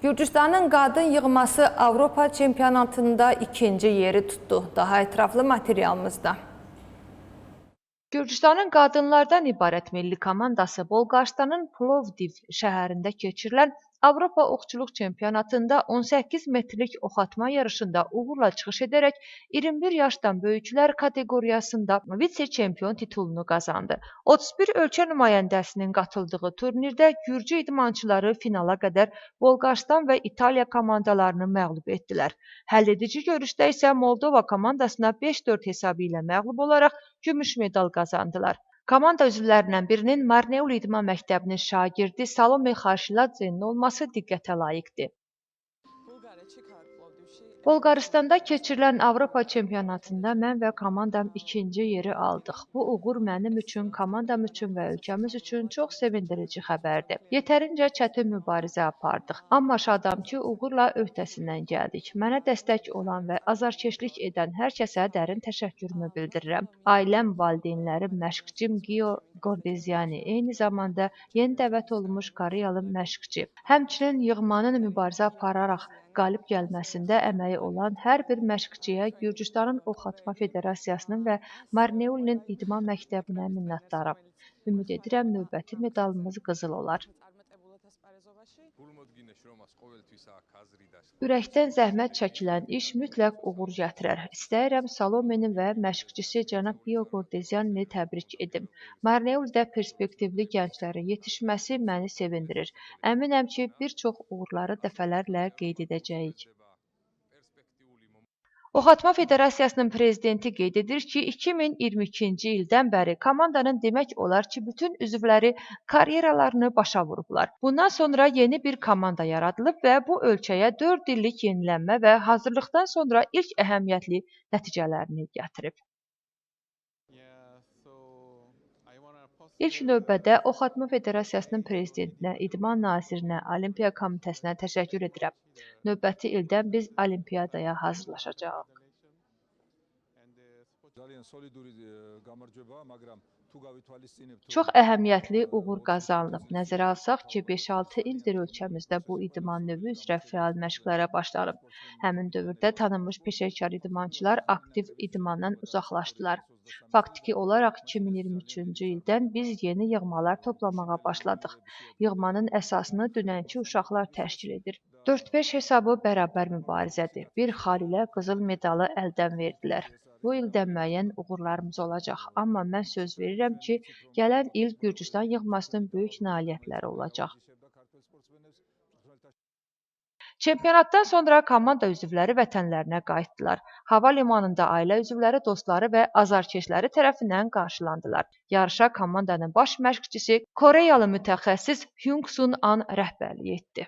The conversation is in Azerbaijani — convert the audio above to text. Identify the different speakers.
Speaker 1: Gürcüstanın qadın yığması Avropa çempionatında ikinci yeri tutdu. Daha ətraflı materialımızda.
Speaker 2: Gürcüstanın qadınlardan ibarət milli komandası Bolqarıstanın Plovdiv şəhərində keçirilən Avropa oxçuluq çempionatında 18 metrlik oxatma yarışında uğurla çıxış edərək 21 yaşdan böyüklər kateqoriyasında vitse-çempion titulunu qazandı. 31 ölkə nümayəndəsinin qatıldığı turnirdə gürcü idmançıları finala qədər Bolqarıstan və İtaliya komandalarını məğlub etdilər. Həlledici görüşdə isə Moldova komandasına 5-4 hesabı ilə məğlub olaraq gümüş medal qazandılar. Komanda üzvlərindən birinin Marneuli İdman Məktəbinin şagirdi Salome Xarşiladzenin olması diqqətə layiqdir. Bolqarıstanda keçirilən Avropa çempionatında mən və komandam ikinci yeri aldıq. Bu uğur mənim üçün, komandam üçün və ölkəmiz üçün çox sevindirici xəbərdir. Yetərincə çətin mübarizə apardıq. Amma şadam ki, uğurla öhdəsindən gəldik. Mənə dəstək olan və azarkeşlik edən hər kəsə dərin təşəkkürümü bildirirəm. Ailəm, valideynlərim, məşqçim Gio Gordeziani, eyni zamanda yeni dəvət olunmuş Koreyalı məşqçi. Həmçinin yığmanın mübarizə apararaq qalib gəlməsində əməyi olan hər bir məşqçiyə Gürcüstanın Oxatma Federasiyasının və Marneulinin idman məktəbinə minnətdaram. Ümid edirəm növbəti medalımız qızıl olar. Ürəkdən zəhmət çəkilən iş mütləq uğur gətirər. İstəyirəm Salomenin və məşqçisi cənab Gio Gordezianini təbrik edim. Marneulidə perspektivli gənclərin yetişməsi məni sevindirir. Əminəm ki, bir çox uğurları dəfələrlə qeyd edəcəyik. Oxatma Federasiyasının prezidenti qeyd edir ki, 2022-ci ildən bəri komandanın demək olar ki, bütün üzvləri karyeralarını başa vurublar. Bundan sonra yeni bir komanda yaradılıb və bu ölkəyə 4 illik yenilənmə və hazırlıqdan sonra ilk əhəmiyyətli nəticələrini gətirib. İlk növbədə Oxatma Federasiyasının prezidentinə, İdman nazirinə, Olimpiya Komitəsinə təşəkkür edirəm. Növbəti ildən biz olimpiyadaya hazırlaşacağıq. Çox əhəmiyyətli uğur qazanılıb. Nəzərə alsaq ki, 5-6 ildir ölkəmizdə bu idman növü üzrə fəal məşqlərə başlanıb. Həmin dövrdə tanınmış peşəkar idmançılar aktiv idmandan uzaqlaşdılar. Faktiki olaraq 2023-cü ildən biz yeni yığmalar toplamağa başladıq. Yığmanın əsasını dünənki uşaqlar təşkil edir. 4-5 hesabı bərabər mübarizədir. Bir xal ilə qızıl medalı əldən verdilər. Bu ildə müəyyən uğurlarımız olacaq. Amma mən söz verirəm ki, gələn il Gürcüstan yığmasının böyük nailiyyətləri olacaq. Çempionatdan sonra komanda üzvləri vətənlərinə qayıtdılar. Hava limanında ailə üzvləri, dostları və azarkeşləri tərəfindən qarşılandılar. Yarışa komandanın baş məşqçisi Koreyalı mütəxəssis Hyung Sun An rəhbərlik etdi.